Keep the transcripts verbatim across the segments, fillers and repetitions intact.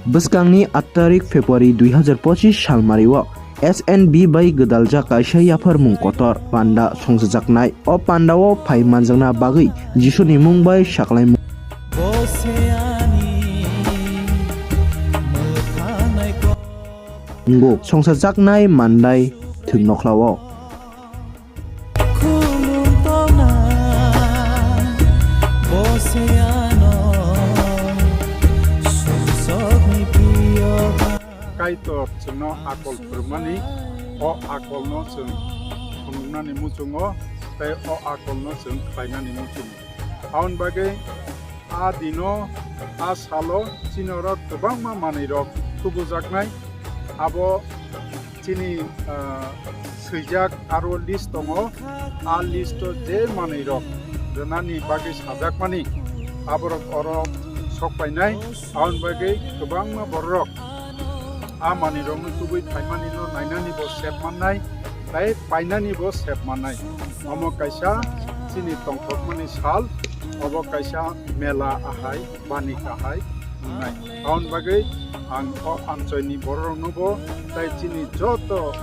Bwskangni aat tarik February dui hazar pochis salmario S N B bai gwdaljak kaisa yapharmung kotor panda songchajaknai. O pandao phai manjakna bagwi Jisuni mung bai saklaimung. Bo se ani mwkhanai ko- Ngo songchajaknai mandai thwng nokhlao. Khulum tongna bo se ano sumsokni priyo ba- Kaitor chwngno akol phwrwngmani, o akolno chwng phunuknani muchungo, tei o akolno chwng khlainani muchungo. Aboni bagwi a dino, a salo chini oro kwbangma manwirok tubujaknai. Abo chini, ah, swijak aro list tongo. A listo je manwirok rwnani bagwi sajakmani, aborok oro sokpainai. Aboni bagwi kwbangma bororok a manwirokno tubui phaimanino nainani bo sep mannai, tei painani bo sep mannai. Omo kaisa chini tongthokmani sal, obo kaisa mela ahai, bani kahai wngnai. Aboni bagwi ang o amchoini bororokno bo tei chini joto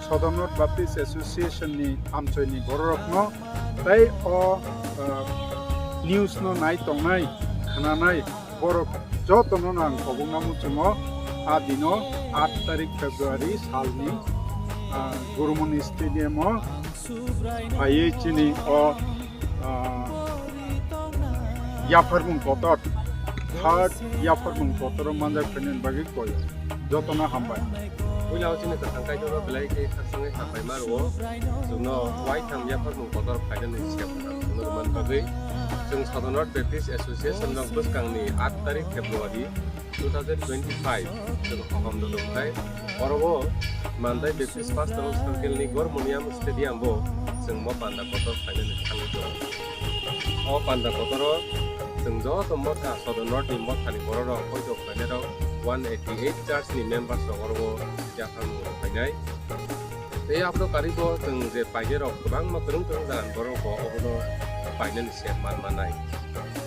Southern North Baptist Association ni amchoini bororokno tei o, ah, news no nai tongnai, khnanai borok jotono ang kobokna muchungo. A dino aat tarik February salni, ah, Gurumoni Stadium o phaiwi chini o, ah, yapharmung kotor, third yapharmung kotoro manjak phainani bagwi koi. Jotono hambai. Puila o chini kwthang Kaitorno belai khe khakchangwi hambai ma rwo. Chwngno uaitham yapharmung kotor phainani sep chwngno rwmani bagwi chwng Southern North Baptist Association rok bwskangni aat tarik February two thousand twenty-five chwng hohom dodok khai oro o Mandai Baptist Pastoral Circle ni Gormoniam Stadium o chwng mo panda kotor phainani thangwi tongo. O panda kotoro chwng joto motha Southern North ni mothani bororok poito khlainairok one eighty eight church ni members rok oro o yapharmung rok phainai. Tei abro karibo chwng je painairok kwbangma kwrwng kwrwng jagan borok bo obono painani se man manai.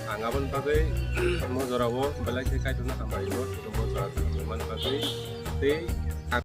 Ang aboni bagwi mo jorao belai khe Kaitorno hambai rwo, mo jora chwng tongmani bagwi tei